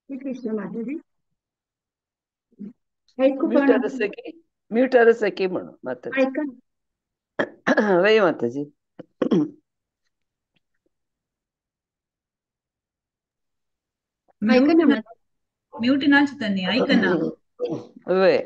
कृष्ण माताजी आयकूंक म्युटार आसा की म्युटार आसा की म्हणून माताजी. आयका. वय माताजी. ऐका ना. म्यूट नाचतनी ऐका ना. वय.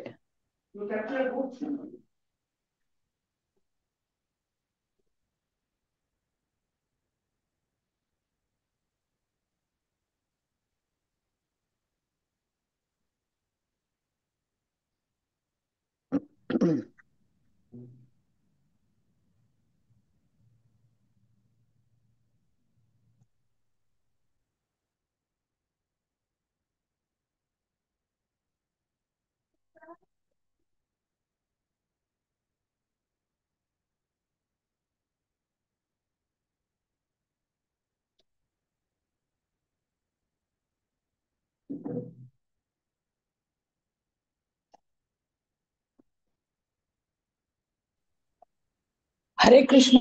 हरे कृष्ण.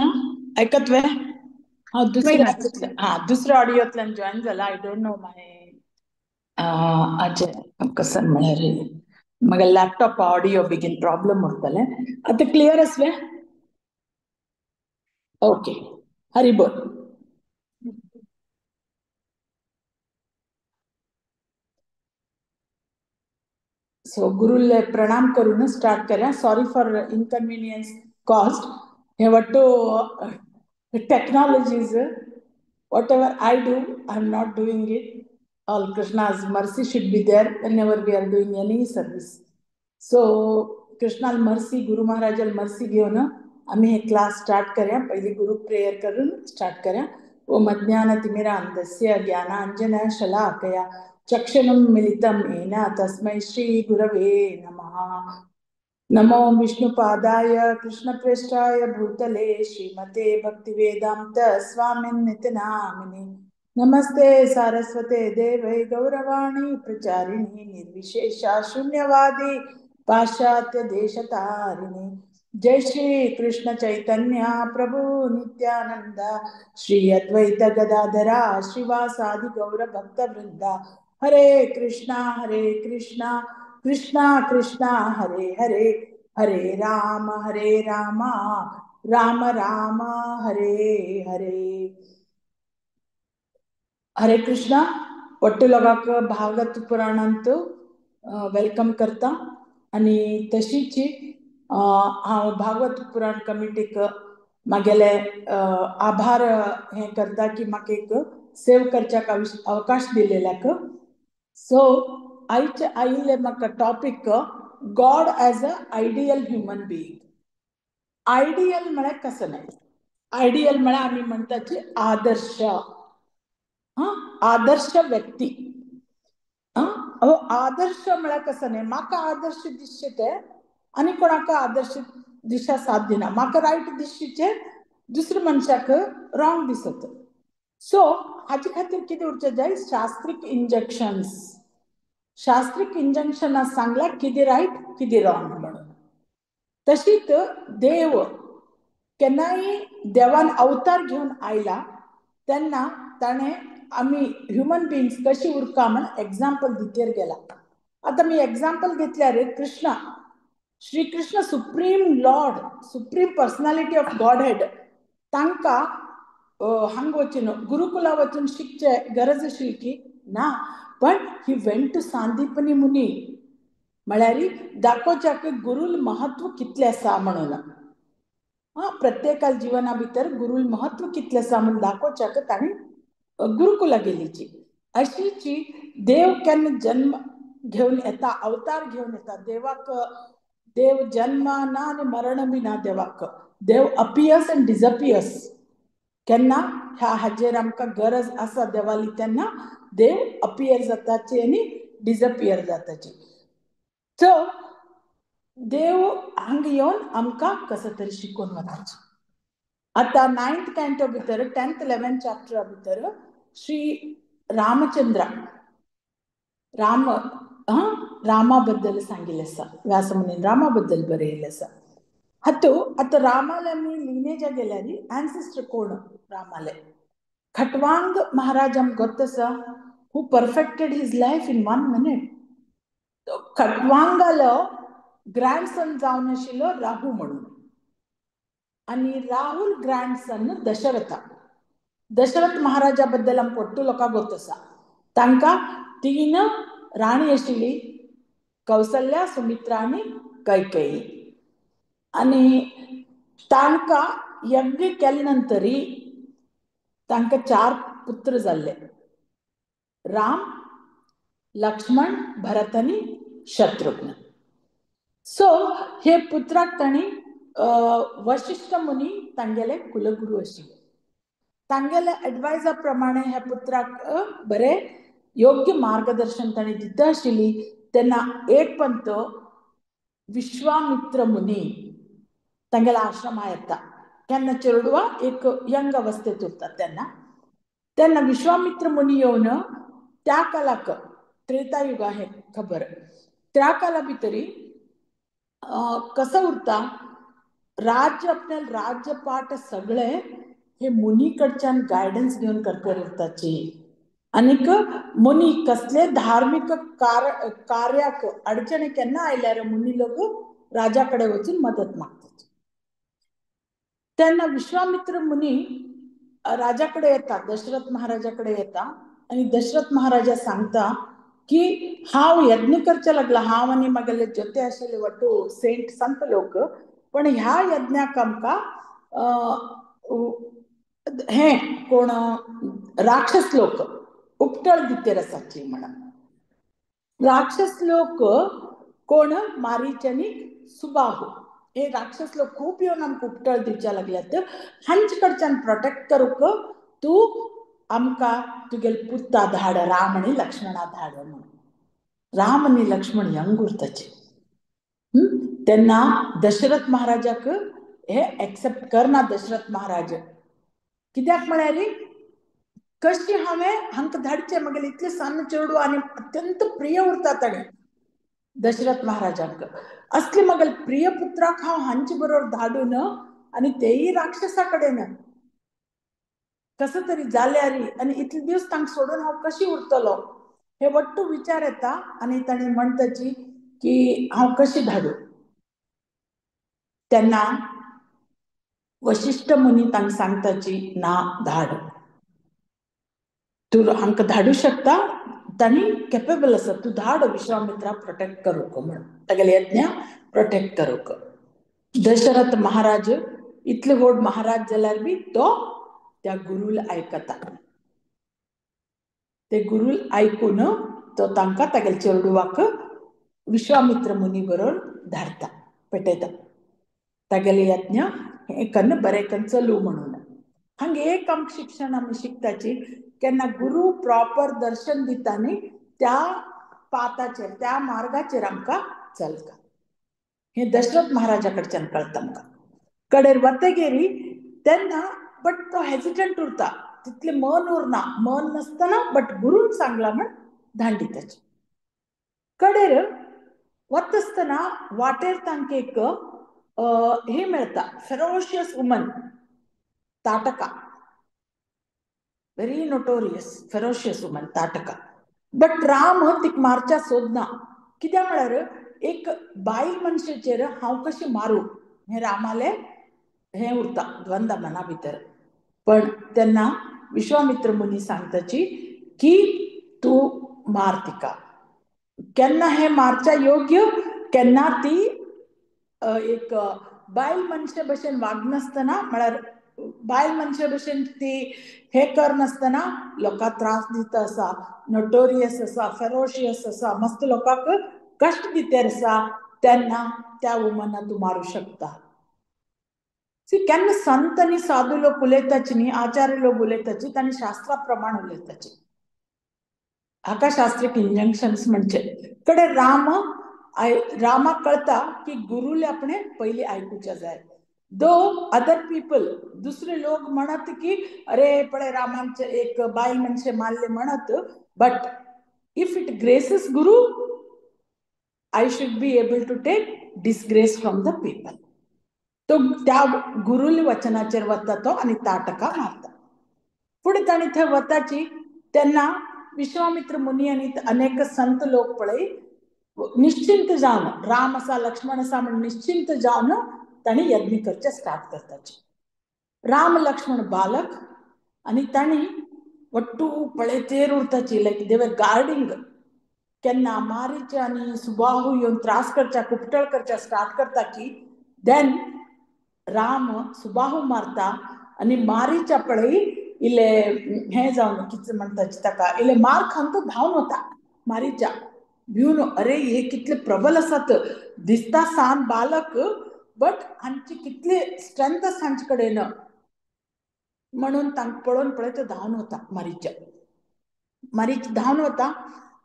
ऐकत वे हांव दुसऱ्या, हा दुसऱ्या ऑडियोंतल्यान जॉईन जाला. I don't know my हाचे कशें म्हळ्यार म्हगे लॅपटॉप ऑडियो बेगीन प्रॉब्लम उरतले. आतां क्लियर आसलें? ओके, हरी बोल. सो गुरुले प्रणाम करून स्टार्ट करूया. Sorry for inconvenience caused. हे वट्टू technologies, whatever I do, I am not doing it. All Krishna's mercy should be there whenever we are doing any service. So Krishnal mercy, Guru महाराजाल mercy घेवन आमी हे class start करूया. पयली गुरु prayer करून start करूया. ओम अज्ञानतिमिरान्धस्य ज्ञानांजन शलाकया चक्षुरुं मिलितं येन तस्मै श्री गुरवे नमः. नमो विष्णुपादाय कृष्णप्रेष्ठाय भूतले श्रीमते भक्तिवेदांत स्वामिन् नामिने. नमस्ते सारस्वते देवै गौरवाणी प्रचारिणी निर्विशेष शून्यवादी पाश्चात्य देशतारिणी. जय श्री कृष्ण चैतन्य प्रभु नित्यानंद श्री अद्वैत गदाधरा श्रीवासादि गौर भक्त वृंदा. हरे कृष्णा कृष्णा कृष्णा हरे हरे, हरे राम राम राम हरे हरे. हरे कृष्णा. वट्टू लोकांक भागवत पुराणांत welcome करता. आनी तशीच हांव भागवत पुराण कमिटीक म्हागेले आभार हें करता की म्हाका एक सेव करच्याक अवकाश दिलेल्याक. सो आयचे आयिल्ले म्हाका topic God as a ideal human being. Ideal म्हळ्यार कसं न्हय, आयडियल म्हळ्यार आमी म्हणटाची आदर्श. हां, आदर्श व्यक्ती. हां, आदर्श म्हळ्यार कसं न्हय, म्हाका आदर्श दिसचे ते आनी कोणाक आदर्श दिशा साथ दिना. म्हाका रायट दिसचे दुसऱ्या मनशाक रॉंग दिसत. सो हाचे खातीर कितें उरचें जाय, शास्त्रीक इंजेक्शन्स. शास्त्रीक इंजंक्शनां सांगला कितें रायट कितें रॉंग म्हणून. तशीच देव केन्नाय देवान अवतार घेवन आयला तेन्ना ताणें आमी ह्युमन बिंग्स कशी उरका म्हण एग्जाम्पल दितेर गेला. आतां मी एग्जाम्पल घेतल्यार Krishna, Shri Krishna supreme lord, supreme personality of Godhead, तांकां हांगा वचून गुरुकुला वचून शिकचे गरज आशिल्ली की ना, पण he went to Sandipani Muni. म्हळ्यार दाखोवच्याक गुरूल महत्व कितलें आसा म्हणून. हां, प्रत्येका जिवना भितर गुरूल महत्व कितलें आसा म्हणून दाखोवच्याक ताणें गुरुकुला गेलीची. अशीची देव केन्ना जन्म घेवन येता, अवतार घेवन येता. देवाक देव जन्म ना आनी मरण बी ना. देवाक देव अपियर्स अँड डिसअपियर्स. केन्ना ह्या हाजेर आमकां गरज आसा देवाली तेन्ना देव अपियर जाताची आनी डिसअपियर जाताची. सो देव हांगा येवन आमकां कसो तरी शिकोवन वताची. आतां 9th canto भितर 10th 11th चॅप्टरा भितर श्री रामचंद्र राम रामा बद्दल सांगिल्लें आसा. व्यासमुनीन रामा बद्दल बरयिल्लें आसा. हातू आतां रामाले आमी लिनेजा गेल्यार एन्सिस्टर कोण रामाले? खटवांग महाराज आमकां गोत्त आसा. Who perfected his life in 1 minute. खटवांगालो grandson जावन आशिल्लो राहू म्हणून, आनी राहुल ग्रँडसन दशरथा. दशरथ महाराजा बद्दल आमकां ಒಟ್ಟು लोकांक गोत आसा. तांकां 3 राणी आशिल्ली, कौसल्या, सुमित्रा आनी कैकेयी. आनी तांकां यज्ञ केले नंतरय तांकां 4 पुत्र जाल्ले, राम, लक्ष्मण, भरत आनी शत्रुघ्न. सो हे पुत्राक तांणी वशिष्ठ मुनी तांगेले कुलगुरू आशिल्ले. तांगेले एडवायजा प्रमाणे ह्या पुत्राक बरे योग्य मार्गदर्शन तांणी दिता आशिल्ली. तेन्ना एक पंत विश्वामित्र मुनी तांगेल्या आश्रमा येता. केन्ना चेडवा एक यंग अवस्थेत उरता तेन्ना. तेन्ना विश्वामित्र मुनी येवन त्या कालाक, त्रेतायुग आहे खबर, त्या काला भितरी कसं उरता राज्य, आपल्या राज्यपाट सगळे हे मुनी कडच्यान गायडन्स घेवन करता उरताची. आनीक मुनी कसले धार्मिक कार्याक अडचणी केन्ना आयल्यार मुनी लोक राजा कडेन वचून मदत मागतात. तेन्ना विश्वामित्र मुनी राजा कडेन येता, दशरथ महाराजा कडेन येता आनी दशरथ महाराजा सांगता की हांव यज्ञ करचे लागला, हांव आनी म्हगेले जोते आशिल्ले वट्टू सेंट संत लोक, पण ह्या यज्ञाक आमकां हे कोण राक्षस लोक उपटळ दितेर आसाची म्हणून. राक्षस लोक कोण, मारीच आनी सुबाहू, हे राक्षस लोक खूब येवन आमकां उपटळ दिवच्या लागल्यात, हांचे कडच्यान प्रोटेक्ट करूंक तूं आमकां तुगेले पुता धाड, राम आनी लक्ष्मणा धाड म्हणून. राम आनी लक्ष्मण यंग उरताचे तेन्ना दशरथ महाराजाक हे एक्सेप्ट करना दशरथ महाराज. कित्याक म्हळ्यार कशी हांवें हांकां धाडचें, म्हगेलें इतलें सान चेडूं आनी अत्यंत प्रिय उरता ताणें दशरथ महाराजांक, असले म्हगेले प्रिय पुत्राक हांव हांचे बरोबर धाडून आनी तेय राक्षसा कडेन कसं तरी जाल्यार आनी इतले दिवस तांकां सोडून हांव कशी उरतलो, हे वट्टू विचार येता. आनी ताणें म्हणटाची की हांव कशी धाडूं. तेन्ना वशिष्ठ मुनी तांकां सांगताची ना, धाड, तूं हांकां धाडू शकता, तांणी केपेबल आसा, तूं धाड विश्वामित्रा प्रोटेक्ट करूंक म्हण, तागेले यज्ञ प्रोटेक्ट करूंक. दशरथ महाराज इतले व्हड महाराज जाल्यार बी तो त्या गुरूल आयकता. ते गुरूल आयकून तो तांकां तागेले चेडवाक विश्वामित्र मुनी बरोबर धाडता, पेटयता, तागेले यज्ञ हें कन्न बरें कन्न चलूं म्हणून. हांगा एक आमकां शिक्षण आमी शिकताची, केन्ना गुरू प्रॉपर दर्शन दिता न्ही त्या पाताचेर, त्या मार्गाचेर आमकां चलता. हें दशरथ महाराजा कडच्यान कळटा आमकां. कडेर वतगेरी तेन्ना बट तो हेजिटंट उरता, तितलें मन उरना, मन नासतना बट गुरून सांगला म्हण धांडी ताची. कडेर वता आसतना वाटेर तांकां एक हे मेळटा, ferocious woman Tataka, very notorious ferocious woman Tataka. But Ram तिका मारच्या सोदना, कित्याक म्हळ्यार एक बायल मनशेचेर हांव कशी मारूं हें रामालें हें उरता द्वंद्व मना भितर. पण तेन्ना विश्वामित्र मुनी सांगताची की तूं मार तिका, केन्ना हें मारच्या योग्य, केन्ना ती एक बायल मनशे भशेन वागनासतना, म्हळ्यार बायल मनशे भशेन ती हे करनासतना लोकांक त्रास दिता आसा, नोटोरियस आसा, फेरोशियस आसा, मस्त लोकांक कश्ट दितेर आसा, तेन्ना त्या वुमना तूं मारूं शकता. केन्ना संत आनी साधू लोक उलयताची न्ही, आचार्य लोक उलयताची, तांणी शास्त्रा प्रमाण उलयताची, हाका शास्त्रीक इंजंक्शन्स म्हणचे. कडेन राम रामाक कळटा की गुरूले आपणे पयलीं आयकुच्या जाय. दो अदर पीपल, दुसरे लोक म्हणत की अरे पळय रामाचे एक बायल मनशे मारले म्हणत, but if it graces guru I should be able to take disgrace from the people. तो त्या गुरुले वचनाचेर वता तो आनी ताटका मारता. फुडें ताणी थंय वताची तेन्ना विश्वामित्र मुनी आनी अनेक संत लोक पळय निश्चिंत जावन राम आसा लक्ष्मण आसा म्हण निश्चिंत जावन तांणी यज्ञ करचे स्टार्ट करताचे. राम लक्ष्मण बालक आनी तांणी वट्टू पळयतेर उरताची, लायक दे वर गार्डिंग. केन्ना मारीच आनी सुबाहू येवन त्रास करच्या कुपटळ करच्या स्टार्ट करता की then Ram Subahu मारता आनी मारीच्या पळय इल्ले हें जावन कितें म्हणटा ताका इल्ले मार खावन तो धांवन वता मारीच्या भिवन. अरे हे कितले प्रबल आसात, दिसता सान बालक बट हांची कितली स्ट्रेंथ आसा हांचे कडेन म्हणून तांकां पळोवन पळय तो धांवन वता मारीच्या. मारीच धांवन वता.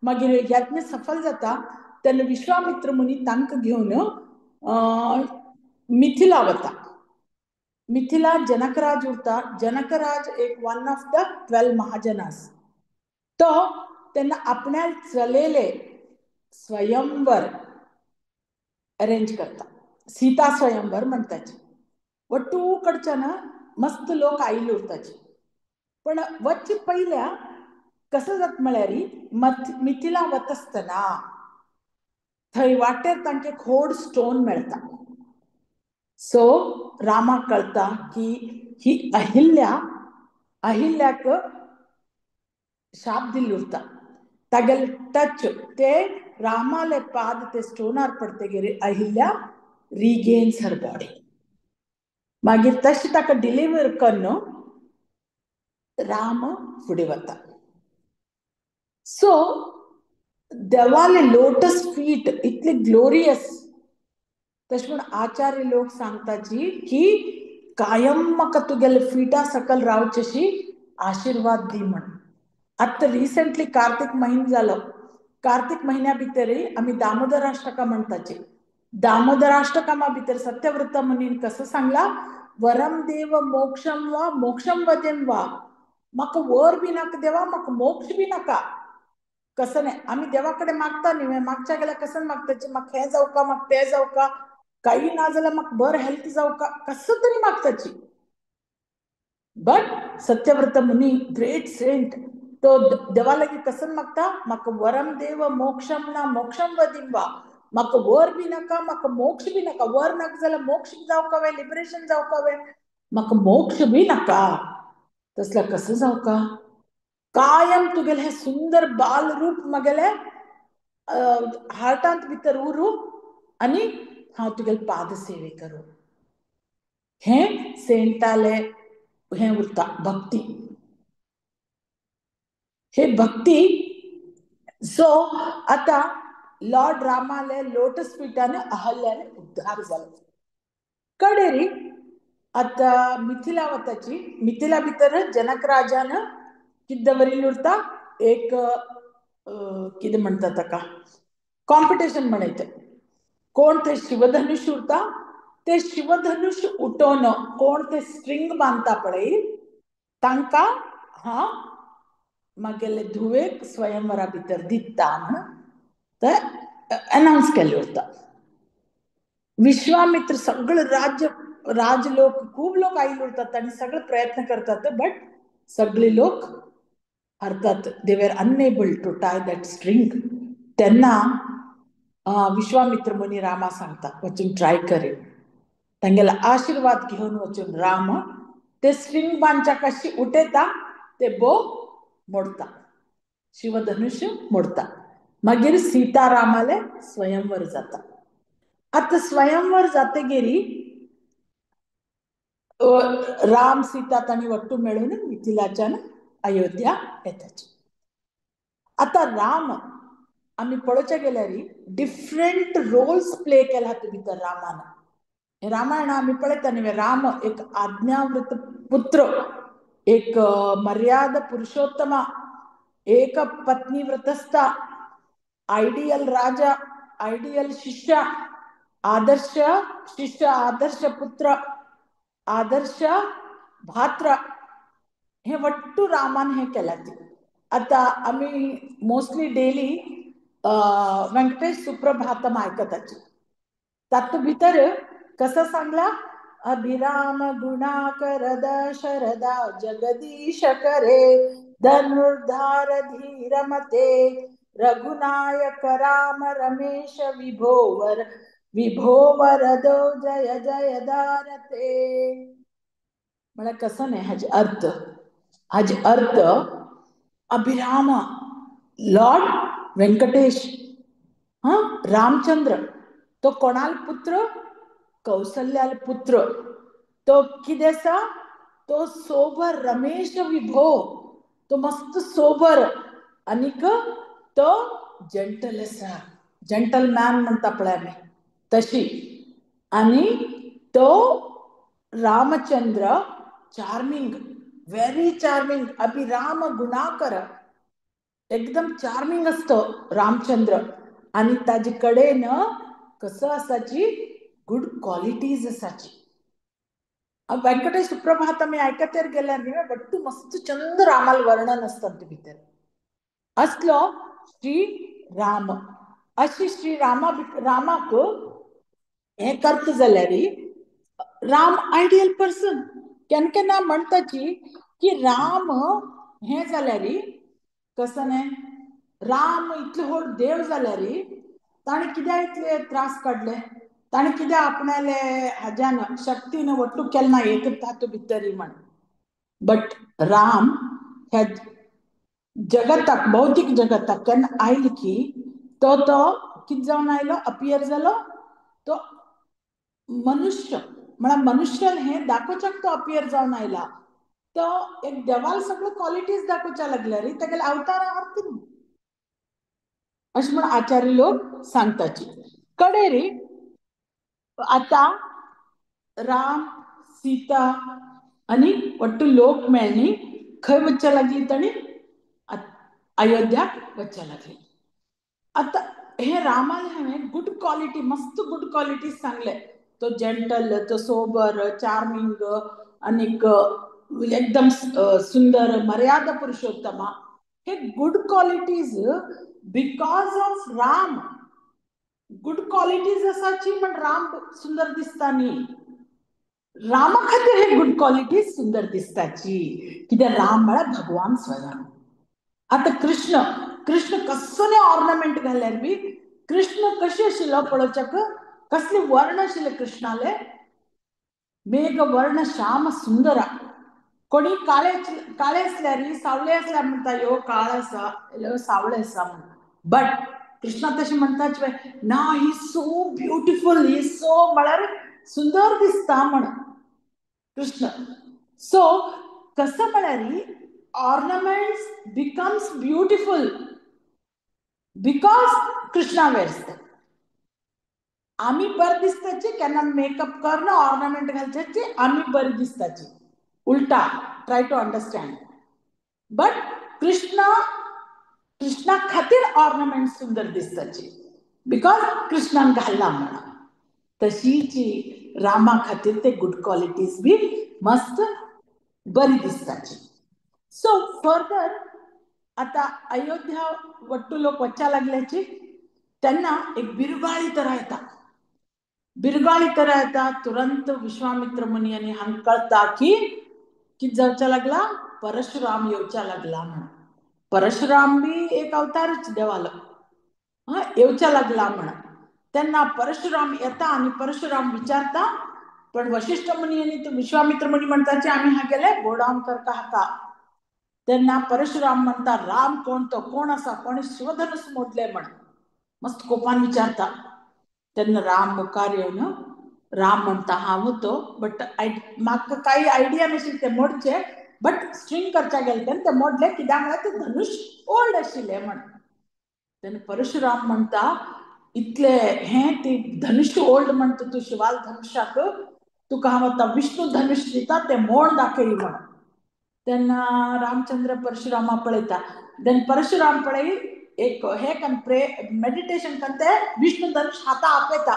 मागीर यज्ञ सफल जाता तेन्ना विश्वामित्र मुनी तांकां घेवन मिथिला वता. मिथिला जनकराज उरता. जनकराज एक वन ऑफ the 12 महाजनास. तो तेन्ना आपण्याक चलेले स्वयंवर अरेंज करता. सीता स्वयंवर म्हणटाचे. वट्टू कडच्यान मस्त लोक आयिल्ले उरताचे. पण वच्चे पयल्या कसं जाता म्हळ्यार मिथिला वता थंय वाटेर तांचे खोड स्टोन मेळटा. सो रामाक कळटा की ही अहिल्या, अहिल्याक शाप दिल्लो उरता. तागेले टच ते रामाले पाद ते स्टोनार पडतगीर अहिल्या रिगेन्स हर बॉडी. मागीर तशें ताका डिलिव्हर कन्न राम फुडें वता. सो देवाले लोटस फीट इतले ग्लोरियस. तशें म्हूण आचार्य लोक सांगताची की कायम म्हाका तुगेले फिटा सकल रावचेशी आशिर्वाद दी म्हण. आतां रिसेंटली कार्तीक म्हयनो जालो. कार्तीक म्हयन्या भितरय आमी दामोदराष्टका म्हणटाचे. दामोदराष्टकामा भितर सत्यव्रत मुनीन कसं सांगला, वरम देव मोक्षम वा मोक्षम वदेम वा. म्हाका वर बी नाका देवा, म्हाका मोक्ष बी नाका. कसं नाही आमी देवा कडेन मागता न्ही, मागच्या गेल्यार कसं मागताचे, म्हाका हें जावका म्हाका तें जावका, काही ना जाल्यार म्हाका बरें हेल्थ जावका, कसं तरी मागताची. बट सत्यव्रत मुनी ग्रेट सेंट तो देवा लागीं कसं मागता, म्हाका वरम देव मोक्षम ना मोक्षम वदीम वा. म्हाका वर बी नाका म्हाका मोक्ष बी नाका. वर नाका जाल्यार मोक्ष जावका वे, लिबरेशन जावका वे, म्हाका मोक्ष बी नाका. तसल्या कसं जावका, कायम तुगेलें हें सुंदर बाल रूप म्हगेलें हार्टांत भितर उरूं आनी हांव तुगेले पाद सेवे करूं. हें सेंटाले हें उरता भक्ती. हे भक्ती. सो आतां लॉर्ड रामाले लोटस फिटान अहल्याले उद्धार जालो. कडेरी आतां मिथिला वताची. मिथिला भितर जनक राजान कितें दवरिल्लें उरता, एक कितें म्हणटा ताका कॉम्पिटिशन म्हणयता. कोण ते शिवधनुष उरता, ते शिवधनुष उठोवन कोण ते स्ट्रिंग बांदता पळय तांकां हांव म्हगेले धुवेक स्वयंवरा भितर दिता म्हण ते अनावन्स केल्लें उरता. विश्वामित्र सगळे राज्य राज लोक खूब लोक आयिल्ले उरतात आनी सगळे प्रयत्न करतात बट सगळे लोक हरतात. They were unable to tie that string. तेन्ना विश्वामित्र मुनी रामा सांगता वचून ट्राय करेन. तांगेलो आशिर्वाद घेवन वचून राम ते स्ट्रिंग बांदच्या कशी उठयता ते बो मोडता, शिवधनुष्य मोडता. मागीर सीता रामाले स्वयंवर जाता. आतां स्वयंवर जातगीर राम सीता तांणी वट्टू मेळून मिथिलाच्यान अयोध्या येताची. आतां राम आमी पळोवच्या गेल्यार डिफरंट रोल्स प्ले केला हातूंत भितर रामान. रामायण आमी पळयता न्ही, राम एक आज्ञावृत पुत्र, एक मर्यादा पुरुषोत्तमा, एक पत्नी व्रतस्था, आयडियल राजा, आयडियल शिष्य, आदर्श शिष्य, आदर्श पुत्र, आदर्श भात्र, हे वट्टू रामान हे केला. आतां आमी मोस्टली डेली व्यंकटेश सुप्रभातम आयकताची. तातूंत भितर कसं सांगला, अभिराम गुणाकर दशरदा जगदीश करे धनुर्धार धीरमते रघुनायक राम रमेश विभोवर विभो वरदो जय जय दारते. म्हळ्यार कसं न्ही हाजे अर्थ, हाजे अर्थ अभिराम लॉर्ड व्यंकटेश, हा रामचंद्र, तो कोणाल पुत्र, कौसल्याल पुत्र, तो कितें आसा, तो सोबर रमेश विभो, तो मस्त सोबर आनीक तो जेंटल आसा, जेंटल मॅन म्हणटा पळय आमी तशी. आनी तो रामचंद्र चार्मिंग, व्हेरी चार्मिंग, अभिराम गुणाकर, एकदम चार्मिंग असतो रामचंद्र. आनी ताजे कडेन कसं आसाची गुड क्वालिटीज आसाची. व्यंकटेश सुप्रभात आमी आयकतेर गेल्यार न्ही बट्टू मस्त चंद रामाल वर्णन आसता ते भितर असलो श्री राम. अशी श्री रामा रामाक हें करता जाल्यार राम आयडियल पर्सन. केन्ना केन्ना म्हणटाची की राम हें जाल्यार कसं न्ही, राम इतले व्हड देव जाल्यार ताणें कित्याक इतले त्रास काडले, ताणें कित्याक आपणाले हाज्यान शक्तीन वट्टू केलें ना एक तातूंत भितर म्हण. बट राम ह्या जगताक, भौतीक जगताक केन्ना आयलो की तो तो कितें जावन आयलो, अपियर जालो तो मनुष्य, म्हळ्यार मनुष्यान हें दाखोवच्याक तो अपियर जावन आयला. तो एक देवाल सगळे क्वालिटीज दाखोवच्या लागल्या रे, तेगेले अवतार अर्थ न्ही अशें म्हण आचार्य लोक सांगताची. कडे रे आतां राम सीता आनी वट्टू लोक मेळणी खंय वचच्या लागली, तांणी अयोध्याक वचच्या लागली. आतां हे रामाले हांवें गुड क्वालिटी, मस्त गुड क्वालिटीज सांगले, तो जेंटल, तो सोबर, चार्मिंग आनीक एकदम सुंदर, मर्यादा पुरुषोत्तमा. हे good qualities because of Ram. Good qualities आसाची म्हण राम सुंदर दिसता न्ही, रामा खातीर हे गुड क्वालिटीज सुंदर दिसताची, कित्याक राम म्हळ्यार भगवान स्वयं. आतां कृष्ण, कृष्ण कसो न्ही ऑर्नामेंट घाल्यार बी कृष्ण कशें आशिल्लो पळोवच्याक, कसले वर्ण आशिल्ले कृष्णाले, मेघ वर्ण श्याम सुंदरा. कोणी काळे काळे आसल्यार सावळे आसल्यार म्हणटा ह्यो काळ आसा, ह्यो सावळे आसा म्हण. बट कृष्णा तशें म्हणटाच ना, he so beautiful, he so म्हळ्यार सुंदर दिसता म्हण कृष्ण. सो कसं म्हळ्यार ornaments becomes beautiful because Krishna wears them. आमी बरें दिसताची केन्ना मेकअप करून ऑर्नामेंट घालच्याची आमी बरी दिसताची, उल्टा try to understand. But Krishna, Krishna खातीर ऑर्नामेंट सुंदर दिसताची because कृष्णान घालला म्हणा. तशीची रामा खातीर ते गुड क्वालिटीज बी मस्त बरी दिसताची. सो फर्दर आता अयोध्या वट्टू लोक वच्च्या लागल्याची त्यांना एक बिरगाळी तरा येता, बिरगाळी तरा येता. तुरंत विश्वामित्र मुनी आनी हांकां कळता की कितें जावच्या लागला, परशुराम येवच्या लागला म्हण. परशुराम बी एक अवतारच देवालो, हा येवच्या लागला म्हण. तेन्ना परशुराम येता आनी परशुराम विचारता, पण वशिष्ठ मुनी आनी विश्वामित्र मुनी म्हणटाचे आमी हा गेले गोडावन करता हाका. तेन्ना परशुराम म्हणटा राम कोण, तो कोण आसा, कोणी शिवधनुस मोडले म्हण मस्त कोपान विचारता. तेन्ना राम मुखार येवन राम म्हणटा हांव तो, बट म्हाका कांय आयडिया नाशिल्ली ते मोडचे, बट स्ट्रींग करच्या गेले तेन्ना ते मोडले कित्याक म्हळ्यार ते धनुष ओल्ड आशिल्ले म्हण. तेन्ना परशुराम म्हणटा इतले हें ती धनुष ओल्ड म्हणटा तूं शिवाल धनुषाक, तुका हांव आतां विष्णू धनुष दिता ते मोड दाखय म्हण. तेन्ना रामचंद्र परशुरामा पळयता, देन परशुराम पळय एक हे कन प्रे मेडिटेशन करते विष्णू धनुष हाता आपयता,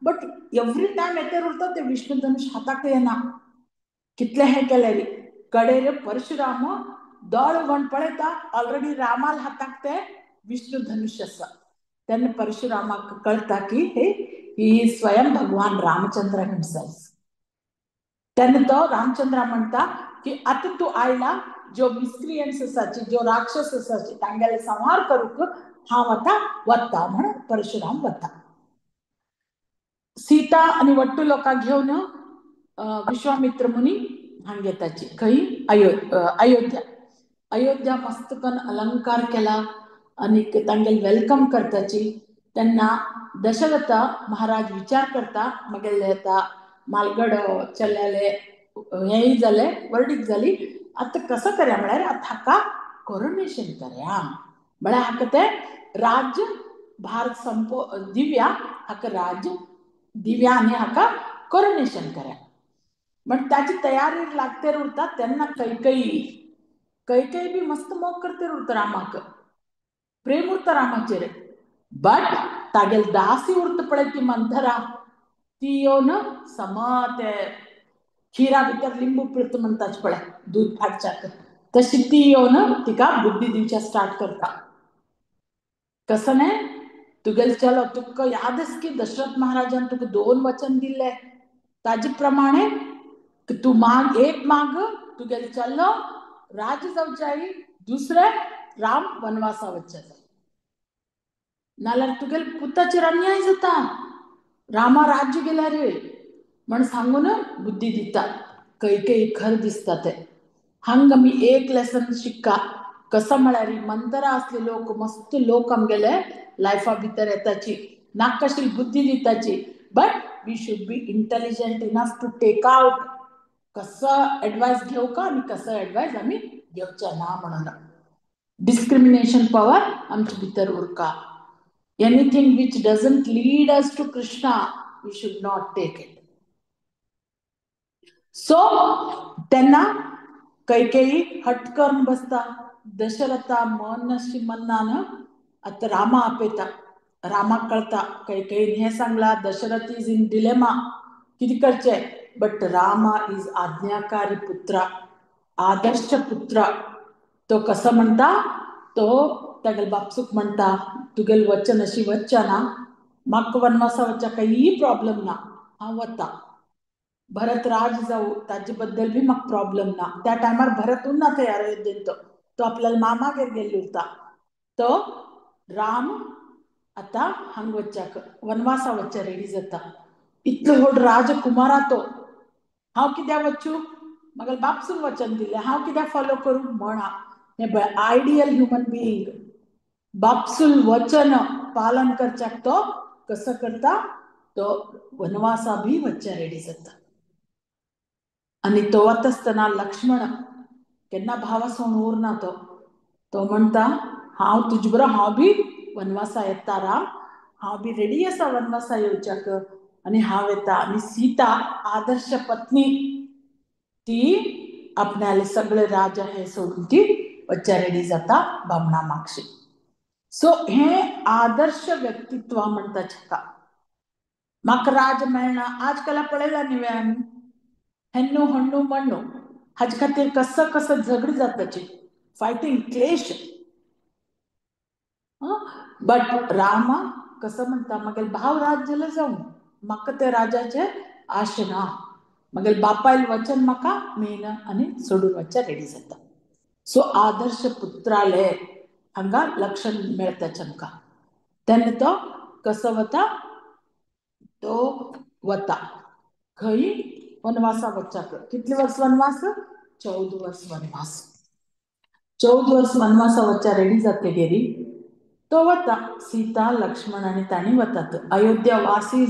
बट एवरी टायम येतेर उरता ते विष्णू धनुष हाताक येना. कितले हें केल्यार कडेर परशुराम दोळ उगण पळयता ऑलरेडी रामाल हाताक ते विष्णू धनुष आसा. तेन्ना परशुरामाक कळटा की हे ही स्वयं भगवान रामचंद्र हिमसेल्फ. तेन्ना तो रामचंद्र म्हणटा की आतां तूं आयला ज्यो मिसक्रियंट्स आसाची, ज्यो राक्षस आसाची तांगेले संहार करूंक हांव आतां वता म्हण परशुराम वता. सीता आनी वट्टू लोकांक घेवन विश्वामित्र मुनी हांग येताची खंय अयोध्या. अयोध्या मस्त करून अलंकार केला आनी तांगेले welcome करताची. तेन्ना दशरथ महाराज विचार करता मगेले आतां मालगड चल्याले हेंय जालें, वर्डीक जाली, आतां कसो करया म्हळ्यार आतां हाका कोरोनेशन करया, म्हळ्यार हाका तें राज्य भार संपो दिव्या, हाका राज्य दिव्या आनी हाका कोरोनेशन करया. म्हण ताची तयारी लागतेर उरता. तेन्ना कैकई कैकई बी मस्त मोग करतेर उरता रामाक, प्रेम उरता रामाचेर. बट तागेल दासी उरता पळय ती मंथरा, ती येवन सम ते खिरा भितर लिंबू पिळता म्हणटाच पळय दूद फाटच्याक, तशी ती येवन तिका बुद्धी दिवच्या स्टार्ट करता. कसं न्ही तुगेल चलो तुका यादच की दशरथ महाराजान तुका 2 वचन दिले, ताजे प्रमाणे तूं माग, एक माग तुगेल चलो राज्य जावच्याय, दुसरे राम वनवासा वच्चे जाय, नाल्यार तुगेल पुताचेर अन्याय जाता, रामा राज्य गेल्यार म्हण सांगून बुद्धी दिता. कैकेयी खर दिसता ते. हांगा आमी एक लेसन शिक्का कसो म्हळ्यार मंतरा असले लोक मस्त लोक आमगेले लायफा भितर येताची, नाकाशी बुद्धी दिताची, but we should be intelligent enough to take out कसो एडवायस घेवका आनी कसो एडवायस आमी घेवचे ना म्हणून. डिस्क्रिमिनेशन पॉवर आमचे भितर उरका. Anything which doesn't lead us to Krishna we should not take it. So तेन्ना कैकेयी हट करून बसता. दशरथा मनशी मन्नान आतां रामा आपयता. रामाक कळटा कैकेयीन हें सांगलां, दशरथ is in dilemma, कितें करचें. बट रामा is आज्ञाकारी पुत्र, आदर्श पुत्र. तो कसो म्हणटा, तो तागेले बापसूक म्हणटा तुगेले वचन अशी वच्चा ना, म्हाका वनवासा वच्चा कांय प्रॉब्लम ना, हांव वता. भरत राज जावं ताजे बद्दल बी म्हाका प्रॉब्लम ना. त्या टायमार भरत उरना थंय अयोध्येंत, तो आपल्याला मामागेर गेल्लो उरता. तो राम आतां हांग वच्चाक वनवासा वच्चा रेडी जाता. इतलो व्हड राजकुमारा तो, हांव कित्याक वचूं, म्हाका बापसून वचन दिलें, हांव कित्याक फॉलो करूं म्हण. हें पळय आयडियल ह्युमन बिईंग, बापसूल वचन पालन करच्याक तो कसो करता, तो वनवासा बी वच्चा रेडी जाता. आनी तो वता आसतना लक्ष्मण केन्ना भावा सोडून उरना. तो तो म्हणटा हांव तुजे बरोबर हांव बी वनवासा येता राम, हांव बी रेडी आसा वनवासा येवच्याक आनी हांव येता. आनी सीता आदर्श पत्नी, ती आपणाले सगळे राजा हे सोडून ती वच्चा रेडी जाता बामणा मागशी. सो हें आदर्श व्यक्तित्व म्हणटा ताका. म्हाका राज मेळना आज काल पळयला न्ही आमी, हेन्नू हण्णू मण्णू हाजे खातीर कसं कसं झगडी जाताची, फायटींग, क्लेश. बट रामा कसं म्हणटा म्हागेले भाव राज जाल्यार जावं, म्हाका ते राजाचे आश ना, म्हागेले बापायल वचन म्हाका मेळना आनी सोडून वच्चा रेडी जाता. सो आदर्श पुत्राले हांगा लक्षण मेळटा आमकां. तेन्ना तो कसो वता, तो वता खंय वनवासा वच्चाक. कितले वर्स वनवास? 14 वर्स वनवास. 14 वर्स वनवासा वच्चा रेडी जातगेरी तो वता. सीता लक्ष्मण आनी तांणी वतात. अयोध्या वासी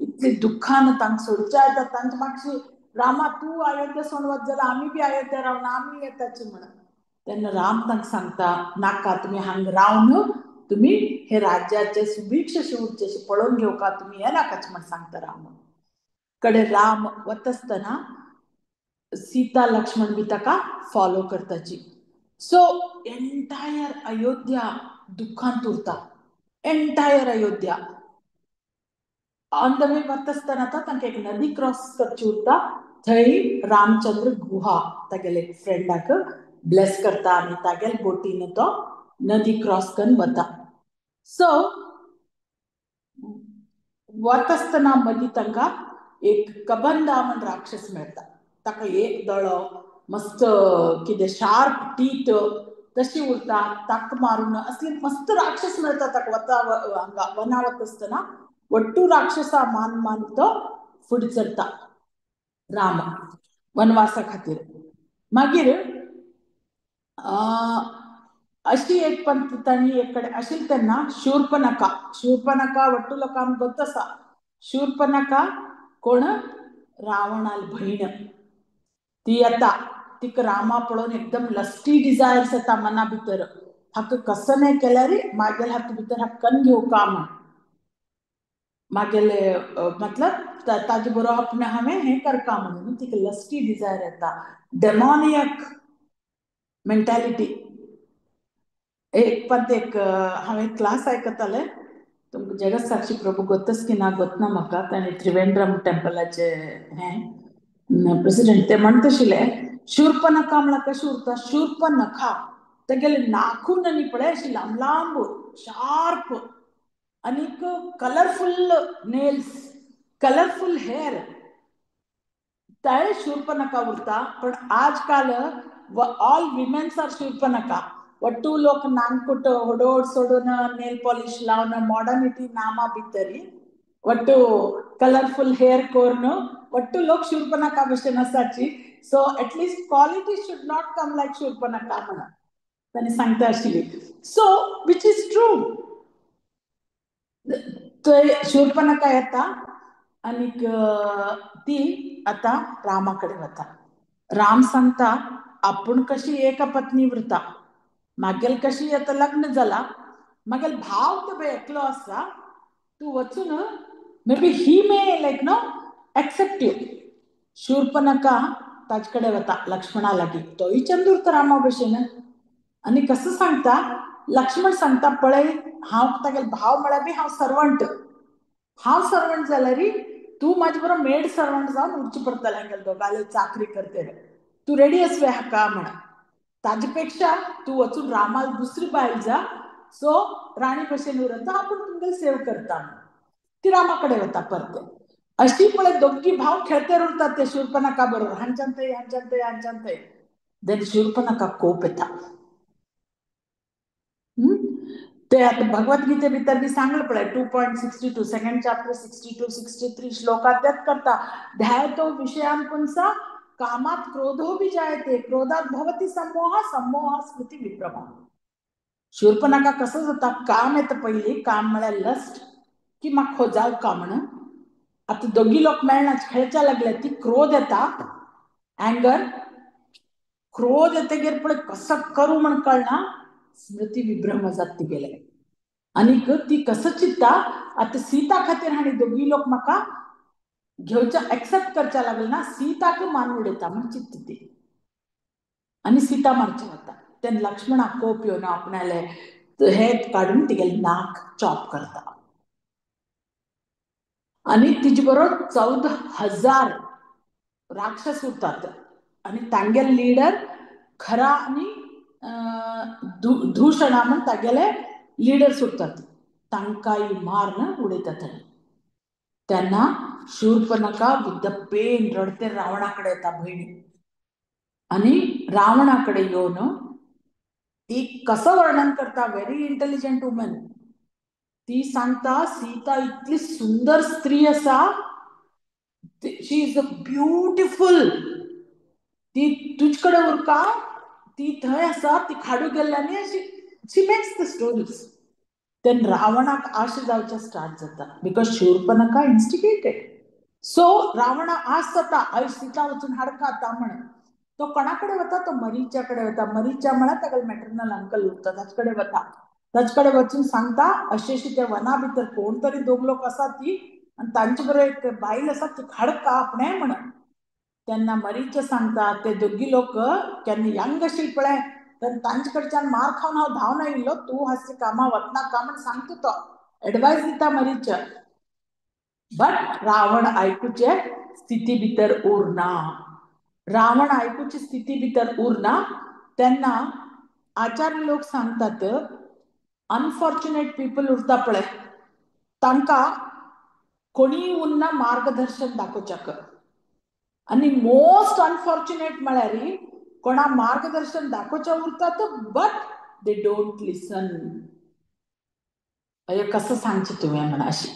इतली दुख्खान तांकां सोडच्या येता. तांच्या मागशी रामा तूं अयोध्या सोडून वच जाल्यार आमी बी अयोध्या रावन आमी येताची म्हण. तेन्ना राम तांकां सांगता नाका, तुमी हांगा रावन तुमी हे राज्याचे सुभिक्ष उरचें पळोवन घेवका, तुमी हे नाकाच म्हण सांगता राम. कडे राम वता आसतना सीता लक्ष्मण बी ताका फॉलो करताची. सो एंटायर अयोध्या दुख्खांत उरता, entire Ayodhya. On the way वता आसतना आतां तांकां एक नदी क्रॉस करची उरता. थंय रामचंद्र गुहा तागेले फ्रेंडाक ब्लेस करता आनी तागेले बोटीन तो नदी क्रॉस करून वता. सो वता आसतना मदीं तांकां एक कबंदा म्हण राक्षस मेळटा. ताका एक दोळो, मस्त कितें शार्प टीथ तशी उरता, ताक मारून असली मस्त राक्षस मेळटा ताका. वता हांगा वना वता आसतना वट्टू राक्षसा मान मान तो फुडें चलता राम वनवासा खातीर. मागीर अशी एक पंत तांणी एक कडेन आशिल्ली तेन्ना शूर्पनखा, शूर्पनखा वट्टू लोकांक गोत आसा. शूर्पनखा कोण? रावणाल भयण. ती येता, तिका रामा पळोवन एकदम लस्टी डिजायर्स येता मना भितर, हाका कसं नाही केल्यार मागेल हात भितर हक्कन घेवका म्हण, मागेले मतलब ताजे बरोबर आपणे हांवें हें करका म्हणून तिका लस्टी डिजायर येता, डेमोनियक मेंटॅलिटी. एक पंत एक हांवें क्लास आयकतालें, तुमकां जगत साक्षी प्रभू गोतच की ना गोतना म्हाका, ताणें त्रिवेंद्रम टेम्पलाचे हें प्रेसिडेंट, ते म्हणटा आशिल्ले शूर्पनखा म्हळ्यार कशें उरता, शूर्पनखा तेगेले नाखून आनी पळय अशी लांब लांब शार्प आनीक कलरफुल नेल्स, कलरफुल हेर, ते शूर्पनखा उरता. पण आजकाल all women's are Shurpanakha. Wattoo लोक नानकुट होडोड सोडून नेल पॉलिश लावन मॉडर्निटी नामा भितरी वट्टू कलरफुल हेर करून वट्टू लोक शूर्पनखा भशेन आसाची. So at least quality should not come like Shurpanakha म्हणून तांणी सांगता आशिल्ली. So which is true. थंय शूर्पनखा येता आनीक ती आतां रामा कडेन वता. राम सांगता आपूण कशी एका पत्नी व्रता, मागेल कशी आतां लग्न जाला, मागेल भाव तो पळय एकलो आसा, तूं वचून maybe he may like no accept you. Shurpanakha ताजे कडेन वता लक्ष्मणा लागीं, तोय चंदूर तर रामा भशेन. आनी कसो सांगता, लक्ष्मण सांगता पळय हांव तागेल भाव म्हळ्यार बी हांव सर्वंट, हांव सर्वंट जाल्यार तूं म्हाजे बरोबर मेड सर्वंट जावन उरचें पडटलें हांगेले दोगांले चाकरी करतले, तूं रेडी आसवे हाका म्हण. ताजे पेक्षा तूं वचून रामाल दुसरी बायल जा, सो राणी भशेन उरता, आपूण तुमगेले सेव करता म्हण. ती रामा कडेन वता परते. अशी पळय दोगी भाव खेळते उरतात ते शूर्पनखा बरोबर, हांच्यान थंय हांच्यान थंय हांच्यान थंय. देन शूर्पनखा कोप येता. ते आतां भगवद्गीते भितर बी सांगलें पळय 2.62 सेकंड चॅप्टर 62 63 श्लोकात तेच करता, ध्यायतो विषयान पुंसा कामात क्रोधो बी जायते क्रोधात भवती संमोह संमोह स्मृती विभ्रमा. शूर्पनखा कसो जाता, काम येता पयलीं, काम म्हळ्यार लस्ट की म्हाका हो जावं का म्हणून. आतां दोगी लोक मेळना खेळच्या लागले, ती क्रोध येता, अँगर, क्रोध येतगीर पळय कसो करूं म्हण कळना, स्मृती विभ्रम जाता तिगेले. आनीक ती कसो चिंत्ता आतां सीता खातीर हांणी दोगी लोक म्हाका घेवच्या एक्सेप्ट करच्या लागले ना, सीताक मान उडयता म्हण चिंत्ता ती, आनी सीता मारचे वता. तेन्ना लक्ष्मणाक कोप येवन आपणाले हे काडून तिगेले नाक चॉप करता आनी तिजे बरोबर 14,000 राक्षस उरतात आनी तांगेले लिडर खरा आनी दूषणा म्हण तागेले लिडर्स उरतात, तांकांय मारून उडयतात. तेन्ना शूर्पनखा विथ the pen रडते रावणा कडेन येता भयणी, आनी रावणा कडेन येवन ती कसो वर्णन करता, व्हेरी इंटेलिजंट वुमन. ती सांगता सीता इतली सुंदर स्त्री आसा, शी is a beautiful, ती तुजे कडेन उरका, ती थंय आसा, ती खाडू गेल्ल्यानी अशी शी मेक्स the stories. तेन्ना रावणाक आशा जावचें स्टार्ट जाता because Shurpanakha इन्स्टिगेटेड. सो रावणा आस जाता हय सीता वचून हाडका आतां म्हण. तो कोणा कडेन वता, तो मरीच्या कडेन वता. मरीच्या म्हळ्यार तागेलो मॅटर्नल अंकल उरता, ताचे कडेन वता. ताचे कडेन वचून सांगता अशें अशें त्या वना भितर कोण तरी दोग लोक आसा ती आनी तांचे बरोबर एक बायल आसा ती हाडका आपणें म्हण. तेन्ना मरीचे सांगता ते दोगी लोक केन्ना यंग आशिल्ले पळय, तेन्ना तांचे कडच्यान मार खावन हांव धांवन आयिल्लो, तूं हासली कामां वतना म्हण सांगता तो, एडवायस दिता मरीचे. बट रावण आयकुचे स्थिती भितर उरना, रावण आयकुची स्थिती भितर उरना. तेन्ना आचार्य लोक सांगतात अनफॉर्च्युनेट पीपल उरता पळय, तांकां कोणीय उरना मार्गदर्शन दाखोवच्याक. आनी मोस्ट अनफॉर्च्युनेट म्हळ्यार कोणा मार्गदर्शन दाखोवचें उरतात, बट they don't लिसन. अय कसं सांगचें तुवें म्हण अशी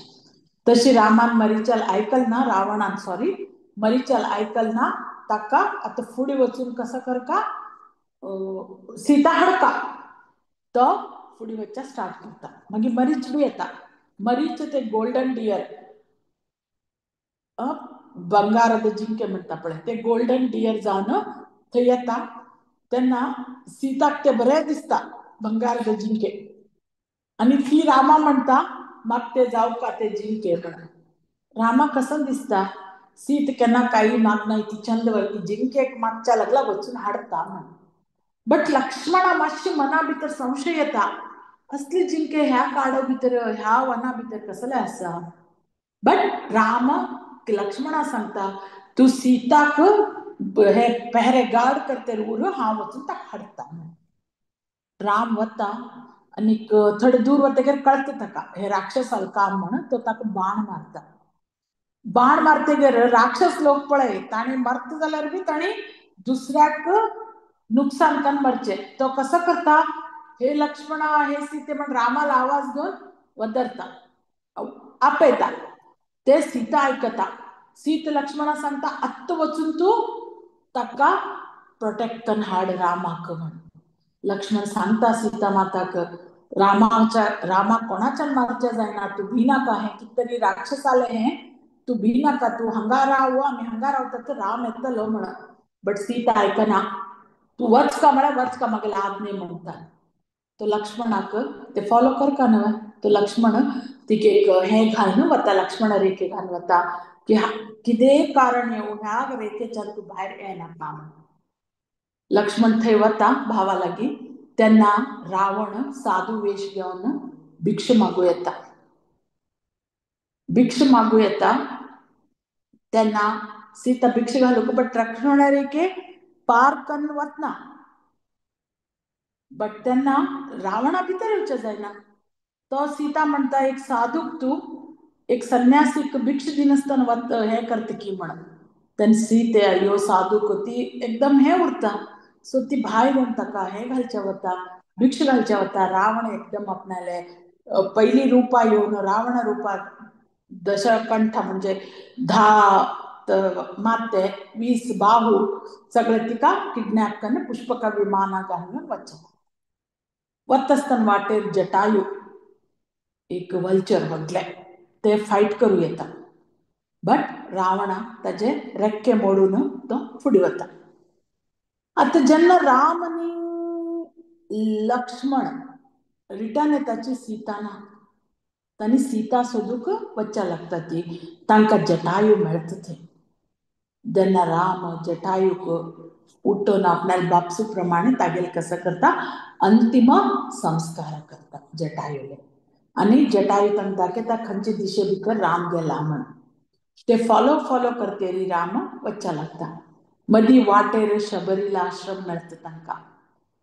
तशी रामान मरीचाल आयकल ना, रावणान सॉरी मरीचाल आयकल ना, ताका आतां फुडें वचून कसो करका सीता हाडका, तो फुडें वचच्या स्टार्ट करता. मागीर मरीच बी येता, मरीच ते गोल्डन डियर बंगाराद जिंके म्हणटा पळय ते गोल्डन डियर जावन थंय येता. तेन्ना सीताक ते बरें दिसता बंगाराद जिंके, आनी ती रामा म्हणटा म्हाका ते जावका ते जिंके म्हणून. रामा कसो दिसता सीत केन्ना काही मागना ती चंद वरती जिंकेक मागच्या लागला वचून हाडता म्हण. बट लक्ष्मणा मातशी मना भितर संशय येता, असली जिंके ह्या काडो भितर ह्या वना भितर कसले आसा. बट राम लक्ष्मणा सांगता तूं सीताक हे पहरे गार्ड करते उर, हांव वचून ताका हाडटा. राम वता आनीक थोडे दूर वतकीर कळटा ताका हे राक्षसाल काम म्हणून, तो ताका बाण मारता. बाण मारतकीर राक्षस लोक पळय ताणी मरता जाल्यार बी ताणी दुसऱ्याक नुकसान करून मरचें. तो कसो करता, हे लक्ष्मणा हे सीते म्हण रामाला आवाज घेवन वदरता आपयता. ते सीता आयकता. सीत लक्ष्मणा सांगता आत्तां वचून तूं ताका प्रोटेक्ट करून हाड रामाक म्हण. लक्ष्मण सांगता सीता माताक रामाच्या रामाक कोणाच्यान मारचें जायना, तूं भिनाका, हें कितें तरी राक्षस आले हें, तूं भिनाका, तूं हांगा राव आमी हांगा रावता तर राम येतलो म्हण. बट सीता आयकना, तूं वच का म्हळ्यार वच का मागीर आज्ञे म्हणटा. तो लक्ष्मणाक ते फॉलो करका न्हय, तो लक्ष्मण तिका एक हें घालून वता, लक्ष्मण रेखे घालून वता की कितेंय कारण येवं ह्या रेखेच्यान तूं भायर येनाका म्हण. लक्ष्मण थंय वता भावा लागीं, तेन्ना रावण साधू वेश घेवन भिक्ष मागू येता. भिक्ष मागू येता तेन्ना सीता भिक्ष घालूंक बट लक्ष्मण रेखे पार करून वतना, बट तेन्ना रावणा भितर येवचें जायना. तो सीता म्हणटा एक साधूक तूं एक संन्यासीक भिक्ष दिनासतना वत हें करता की म्हण. तेन्ना सीते ह्यो साधूक ती एकदम हें उरता, सो ती भायर येवन ताका हें घालचें वता, भिक्ष घालचें वता. रावण एकदम आपणाले पयली रुपा येवन रावण रुपात दशकंठ म्हणजे 10 माते 20 बाहू सगळे तिका किडनॅप करून पुष्पका विमाना घालून वचप. वता वाटेर जटायू एक वल्चर व्हडलें ते फायट करूं येता, बट रावणा ताजे रेक्के मोडून तो फुडें वता. आतां जेन्ना राम आनी लक्ष्मण रिटर्न येताची सीता ना, तांणी सीता सोदूंक वचच्या लागता, ती तांकां जटायू मेळटा थंय. जेन्ना राम जटायूक उठून आपणाल्या बापसू प्रमाणे तागेले कसो करता अंतिम संस्कार करता जटायूले, आनी जटायू तांकां दाखयता खंयचे दिशे भितर राम गेला म्हण. ते फॉलो फॉलो करतेरी राम वचच्या लागता. मदीं वाटेर शबरीला आश्रम मेळटा तांकां.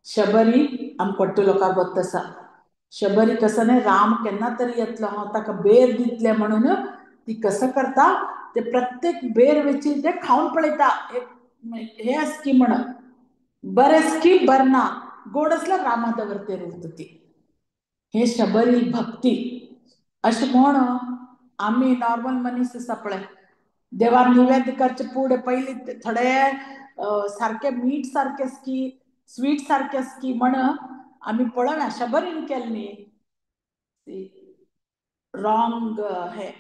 शबरी आमकां कोट्टू लोकांक गोत्त आसा. शबरी कसो न्हय राम केन्ना तरी येतलो हांव ताका बेर दितलें म्हणून ती कसो करता ते प्रत्येक बेर वेची ते खावन पळयता, हे आसकी की म्हण बरें की बरें ना, गोड आसल्यार रामा दवरतेर उरता ती. हे शबरी भक्ती अशें म्हण आमी नॉर्मल मनीस आसा पळय देवार निवेद्य करचे फुडें पयलीं थोडे सारके मीठ सारकें की स्वीट सारकें की म्हण आमी पळोवया शबरीन केलें न्ही रॉंग. हे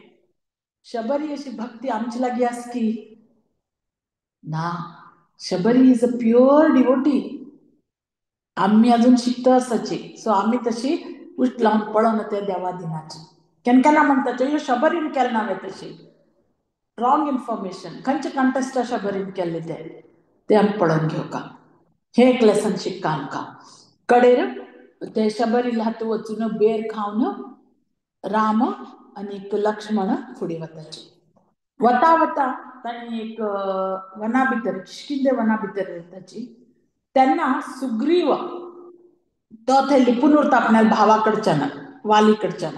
शबरी अशी भक्ती आमचे लागीं आसा की ना. Shabari is a pure devotee. आमी अजून शिकता आसाची, सो आमी तशी उश्ट लावन पळोवन त्या देवा दिनाची. केन्ना केन्ना म्हणटा ह्यो शबरीन केलें ना तशी रॉंग इन्फॉर्मेशन, खंयचे कंटेस्टा शबरीन केल्ले ते ते आमी पळोवन घेवका. हें एक लेसन शिक्का आमकां. कडेर ते शबरीला हातूंत वचून बेर खावन राम आनी लक्ष्मण फुडें वताचे. वता वता तांणी एक वना भितर किष्किंदे वना भितर वताची तेन्ना सुग्रीव तो थंय लिपून उरता आपल्या भावा कडच्यान वाली कडच्यान.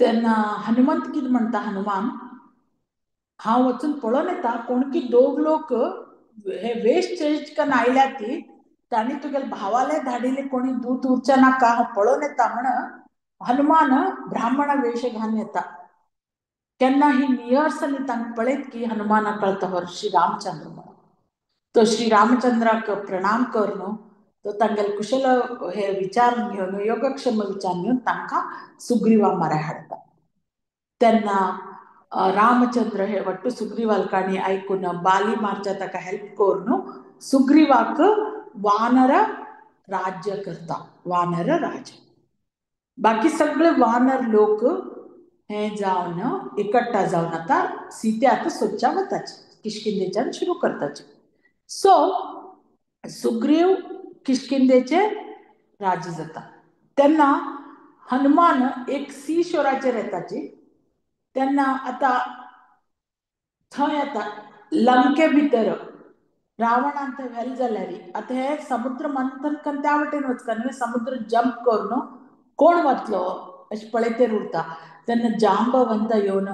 तेन्ना हनुमंत कितें म्हणटा, हनुमान हांव वचून पळोवन येता कोण की दोग लोक हे वेश चेंज करून आयल्या ती तांणी तुगेले भावाले धाडिल्ले कोणी दूत उरच्या नाका, हांव पळोवन येता म्हण हनुमान ब्राह्मण वेश घालून येता. केन्ना ही नियर्स आनी तांकां पळयत की हनुमानाक कळटा हो श्री रामचंद्र म्हणून. तो श्री रामचंद्राक प्रणाम करून तो तांगेले कुशल हे विचार घेवन योगक्षम विचार घेवन तांकां सुग्रीवा माराय हाडटा. तेन्ना रामचंद्र हे वट्टू सुग्रीवाल काणी आयकून बाली मारच्या ताका हेल्प करून सुग्रीवाक वानर राज्य करता, वानर राज्य. बाकी सगळे वानर लोक हे जावन एकट्टा जावन आतां सीते आतां सोदच्या वताचे, किष्किंदेच्यान सुरू करताचे. सो सुग्रीव किष्किंदेचे राज्य जाता. तेन्ना हनुमान एक सी शोराचेर येताची. तेन्ना आतां थंय आतां लंके भितर रावणान थंय व्हेल जाल्यार आतां हे समुद्र मंथन करून त्या वटेन वचका न्हय, समुद्र जंप करून कोण वतलो अशें पळयतेर उरता. तेन्ना जांबवंत येवन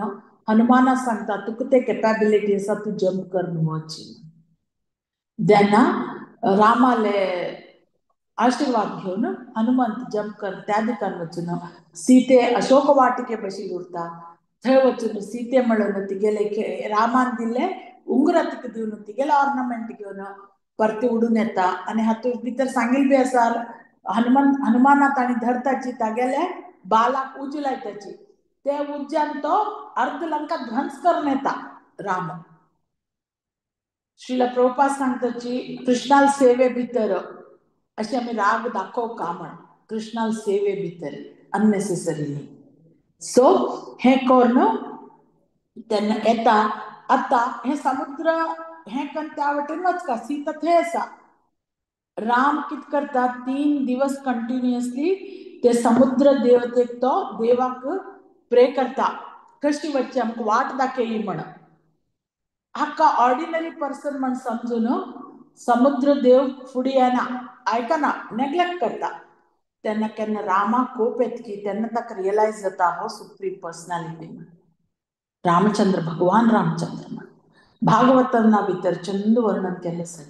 हनुमानाक सांगता तुका ते केपेबिलिटी आसा, तूं जंप करून वच. तेन्ना रामाले आशिर्वाद घेवन हनुमंत जंप करून त्या दिकान वचून सीते अशोक वाटिके बशील उरता. थंय वचून सीते म्हणून तिगेले रामान दिल्ले उंगरा तिका दिवन तिगेले ऑर्नामेंट घेवन परते उडून येता. आनी हातूंत भितर सांगिल्लें बी आसा हनुमाना तांणी धरताची तागेले बालाक उजो लायताची, ते उज्यान तो अर्ध लंका ध्वंस करून येता राम. श्रील प्रभुपाद सांगताची कृष्णाल सेवे भितर अशें आमी राग दाखोव का म्हण, कृष्णाल सेवे भितर अननेसेसरीली. सो हें करून तेन्ना येता. आतां हें समुद्र हें करून त्या वटेन वचका, सीता थंय आसा. राम कितें करता 3 दिवस कंटिन्युअसली ते समुद्र देवतेक तो देवाक प्रे करता कशी वचचें आमकां वाट दाखयली म्हण. हाका ऑर्डिनरी पर्सन म्हण समजून समुद्र देव फुडें येना, आयकना, नेग्लेक्ट करता. तेन्ना केन्ना रामाक कोप येतकी तेन्ना ताका रियलायज जाता हो सुप्रीम पर्सनॅलिटी म्हण, रामचंद्र भगवान रामचंद्र म्हण. भागवतना भितर चंद वर्णन केल्लें आसा.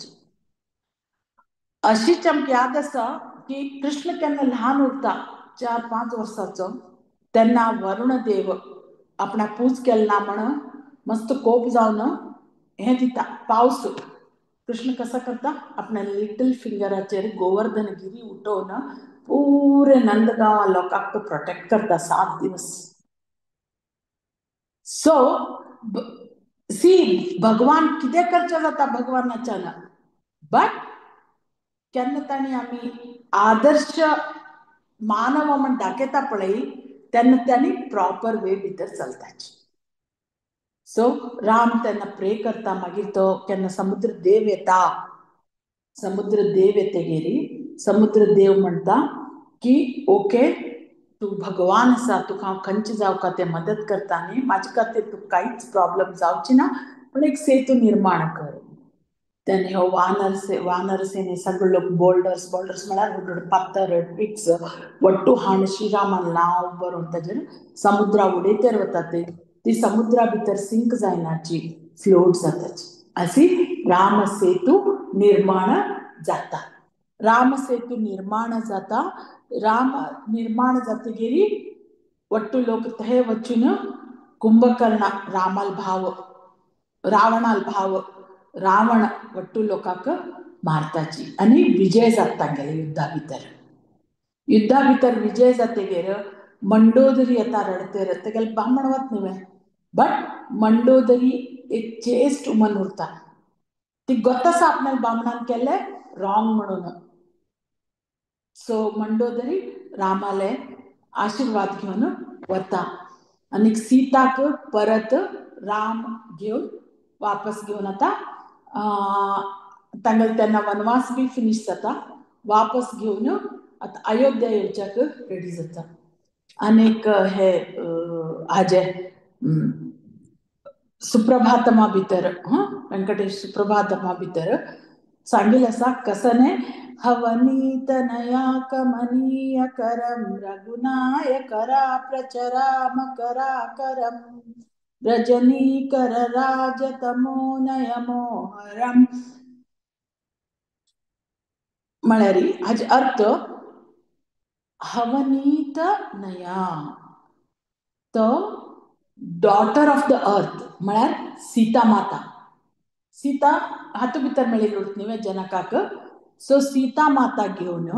अशीच आमकां याद आसा की कृष्ण केन्ना ल्हान उरता 4-5 वर्सांचो तेन्ना वरुण देव आपणाक पूज केल ना म्हण मस्त कोप जावन हें दिता पावस. कृष्ण कसो करता आपल्या लिटल फिंगराचेर गोवर्धनगिरी उठोवन पुरे नंदगांवा लोकांक तो प्रोटेक्ट करता 7 दिवस. सो सी भगवान कितें करचें जाता भगवानाच्यान, बट केन्ना तांणी आमी आदर्श मानव म्हण दाखयता पळय तेन्ना तांणी प्रॉपर वे भितर चलताची. सो राम तेन्ना प्रे करता. मागीर तो केन्ना समुद्र देव येता, समुद्र देव येतगीर समुद्र देव म्हणटा की ओके तूं भगवान आसा, तुका हांव खंयचे जावका ते मदत करता न्ही, म्हाजे खातीर तुका कांयच प्रॉब्लम जावची ना, पूण एक सेतू निर्माण कर. तेन्ना ह्यो वानर सेने सगळे लोक बोल्डर्स, बोल्डर्स म्हळ्यार व्हड व्हड पात्तर ट्विक्स वट्टू हाण श्रीरामान नांव बरोवन ताजेर समुद्रा उडयतेर वता ते, ती समुद्रा भितर सिंक जायनाची, फ्लोट जाताची. अशी राम सेतू निर्माण जाता. राम सेतू निर्माण जाता. राम निर्माण जातगीर वट्टू लोक थंय वचून कुंभकर्ण रामाल भाव, रावणाल भाव, रावण वट्टू लोकांक मारताची आनी विजय जाता तांगेले युद्धा भितर. युद्धा भितर विजय जातगीर मंडोदरी येता रडतेर, तेगेले बामण वत न्हय, बट मंडोदरी एक चेस्ट वुमन उरता. ती गोत आसा आपणाक बामणान केल्लें रॉंग म्हणून. सो मंडोदरी रामाले आशिर्वाद घेवन वता आनी सीताक परत राम घेवन वापस घेवन आतां तांगेले तेन्ना वनवास बी फिनीश जाता, वापस घेवन आतां अयोध्या येवच्याक रेडी जाता. आनीक हे हाजे सुप्रभातमा भितर, वेंकटेश सुप्रभातमा भितर सांगिल्लें आसा कसने हवनीतनया कमनीय करम रघुनाय करा प्रचराम करा करम रजनीकर राजतमोनय मोहरम म्हळ्यार हाजे अर्थ हवनीत नया, तो डॉटर ऑफ the earth म्हळ्यार सीता माता. सीता हातूंत भितर मेळिल्ली उरता न्ही जनकाक. सो सीता माता घेवन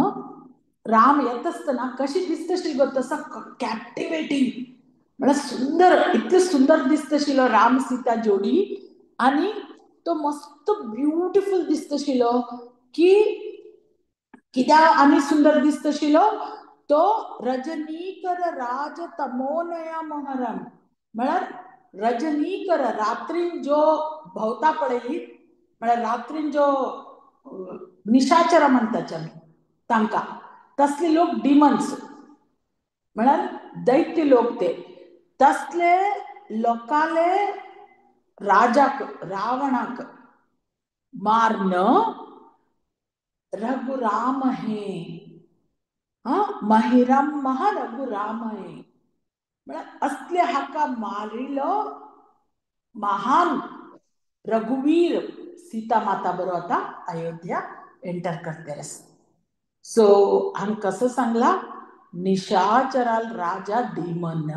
राम येता आसतना कशी दिसता गो, तसो कॅप्टिवेटींग म्हळ्यार सुंदर, इतले सुंदर दिसता आशिल्लो राम सीता जोडी. आनी तो मस्त ब्युटिफूल दिसता आशिल्लो की कित्याक आनी सुंदर दिसता आशिल्लो तो रजनीकर राज तमोनया मोहरम म्हळ्यार रजनीकर रात्रीन जो भोंवता पळयली म्हळ्यार रात्रीन जो निशाचर म्हणटाचे आमी तांकां, तसले लोक डिमन्स म्हळ्यार दैत्य लोक ते, तसले लोकाले राजाक रावणाक मारन रघुराम हे, हा महिरम महा रघुराम हे म्हळ्यार असले हाका मारिलो महान रघुवीर सीता माता बरोबर आता अयोध्या एंटर करते. सो हांगा कसं सांगला निशाचराल राजा डीमन.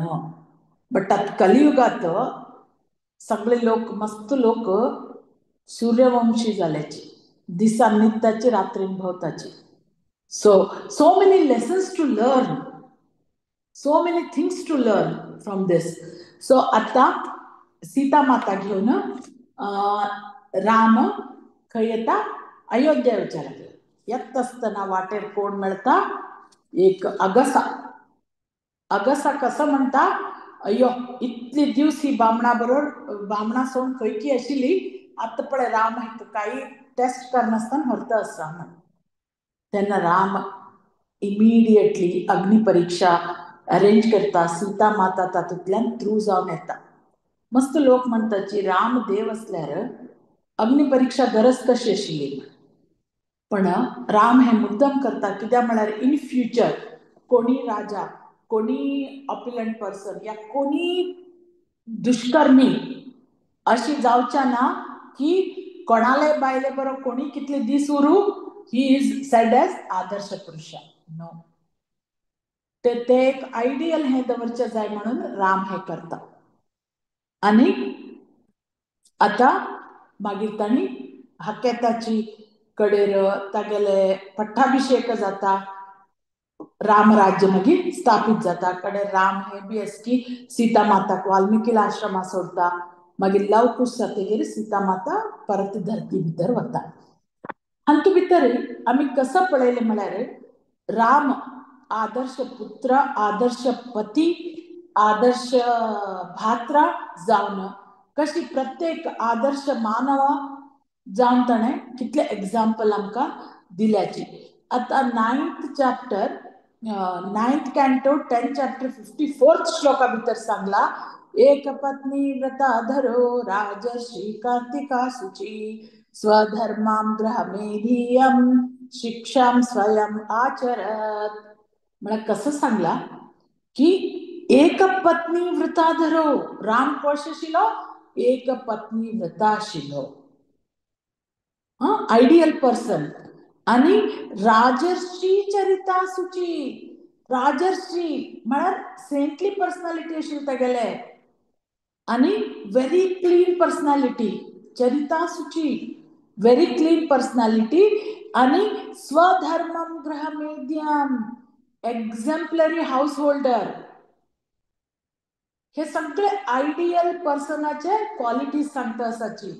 बट आतां कलियुगात सगळे लोक मस्त लोक सूर्यवंशी जाल्याचे, दिसा न्हिदताचे रात्रीन भोंवताचे. So so many lessons to learn, so many things to learn from this. So आतां सीता माता घेवन राम खंय येता, अयोध्या वचपाक लागला. येता आसतना वाटेर कोण मेळटा, एक अगसा. अगसा कसं म्हणटा, अय्यो इतले दिवस ही बामणा बरोबर बामणा सोड खंयकी आशिल्ली, आतां पळय राम हेका काही टेस्ट करनासतना व्हरता आसा म्हण. तेन्ना राम इमिडिएटली अग्निपरीक्षा अरेंज करता, सीता माता तातूंतल्यान थ्रू जावन येता. मस्त लोक म्हणटाची राम देव आसल्यार अग्निपरीक्षा गरज कशी आशिल्ली, पण राम हे मुद्दम करता कित्याक म्हळ्यार इन फ्युचर कोणी राजा, कोणी ऑप्युलंट पर्सन या कोणी दुष्कर्मी अशी जावच्या ना की कोणाले बायले बरोबर कोणी कितले दीस उरू, he is said as आदर्श पुरुषा. नो, ते एक आयडियल हे दवरचे जाय म्हणून राम हे करता. आनी आतां मागीर तांणी हकेताची कडेर तागेले पट्टाभिषेक जाता, रामराज्य मागीर स्थापीत जाता. कडेर राम हे बी एस की सीता माताक वाल्मिकीला आश्रमा सोडता, मागीर लव कुश जातगीर सीता माता परत धरती भितर वता. हातूंत भितर आमी कसो पळयलें म्हळ्यार राम आदर्श पुत्र, आदर्श पती, आदर्श भात्रा जावन कशी प्रत्येक आदर्श मानव जावन ताणें कितले एग्जाम्पल आमकां दिल्याची. आतां 9th chapter, 9th canto 10th chapter 54th shloka भितर सांगला, एक पत्नी व्रता धरो राजर्षी कार्तिका शुची स्वधर्मां गृहमेधीयं शिक्षां स्वयं आचरत. म्हळ्यार कसं सांगला की एक पत्नी व्रता धरो, राम कशें आशिल्लो, एक पत्नी व्रता आशिल्लो, आयडियल पर्सन. आनी राजर्षी चरिता सुची, राजर्षी म्हळ्यार सेंटली पर्सनालिटी आशिल्ली तागेले, आनी व्हेरी क्लीन पर्सनालिटी, चरिता सुची, व्हेरी क्लीन पर्सनालिटी. आनी स्वधर्मम गृहमेध्यम, एक्झाम्पलरी हाऊस होल्डर. हे सगळे आयडियल पर्सनाचे क्वालिटीज सांगता आसाची.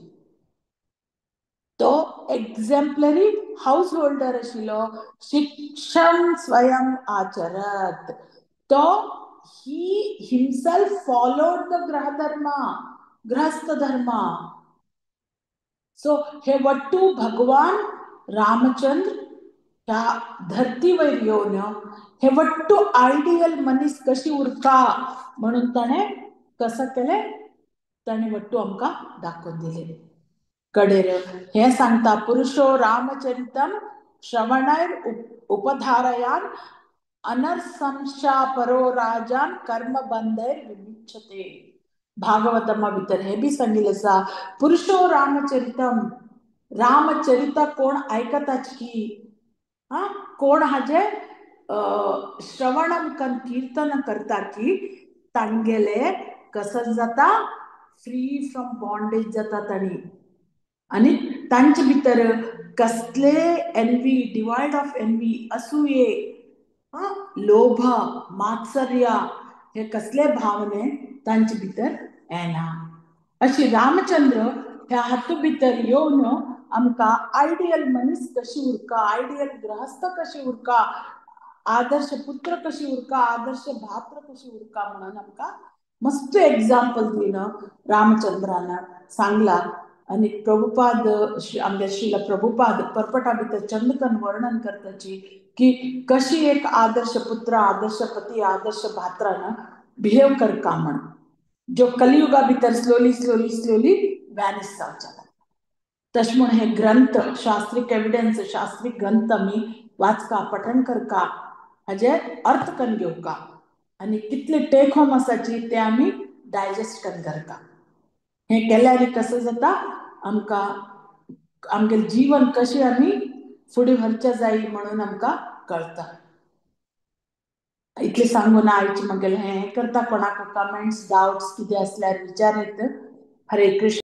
तो एक्झाम्पलरी हाऊस होल्डर आशिल्लो, शिक्षण स्वयं आचरत, तो he himself followed the गृहधर्म, गृहस्थ धर्म. सो हे वट्टू भगवान रामचंद्र ह्या धरतीवयर येवन हे वट्टू आयडियल मनीस कशी उरता म्हणून ताणें कसं केलें, ताणें वट्टू आमकां दाखोवन दिलें. कडेर हें सांगता, पुरुषो रामचरितम श्रवणैर उपधारयान अनर्संशा परो राजान कर्मबंधैर विमुच्यते. भागवतमा भितर हे बी सांगिल्लें आसा, पुरुषो रामचरितम, रामचरिता कोण आयकताच की हा कोण हाजे श्रवणम कन कीर्तन करता की तांगेले कसं जाता, फ्री फ्रॉम बॉन्डेज जाता तांणी. आनी तांचे भितर कसले एनवी, डिवायड ऑफ एनवी, असूये, लोभ, मात्सर्य हे कसले भावने तांचे भितर येना. अशी रामचंद्र ह्या हातू भितर येवन आमकां आयडियल मनीस कशी उरका, आयडियल गृहस्थ कशी उरका, आदर्श पुत्र कशी उरका, आदर्श भात्र कशी उरका म्हणून आमकां मस्त एग्जाम्पल दिवन रामचंद्रान सांगला. आनी प्रभुपाद आमगे श्रीला प्रभुपाद परपटा भितर चंदकन वर्णन करताची की कशी एक आदर्श पुत्र, आदर्श पती, आदर्श भात्रान बिहेव करका म्हण, जो कलियुगा भितर स्लोली स्लोली स्लोली वॅनिश जावच्या लागता. तशें म्हूण हे ग्रंथ, शास्त्रीक एविडन्स, शास्त्रीक ग्रंथ आमी वाचका, पठण करका, हाजे अर्थ करून घेवका आनी कितले टेक होम आसाची ते आमी डायजेस्ट करून करका. हें केल्यार कसं जाता, आमकां आमगेलें जीवन कशें आमी फुडें व्हरचें जाय म्हणून आमकां कळटा. इतलें सांगून आयचें म्हगेलें हें करता. कोणाक कमेंट्स, डावट्स कितें आसल्यार विचार येत. हरे कृष्ण.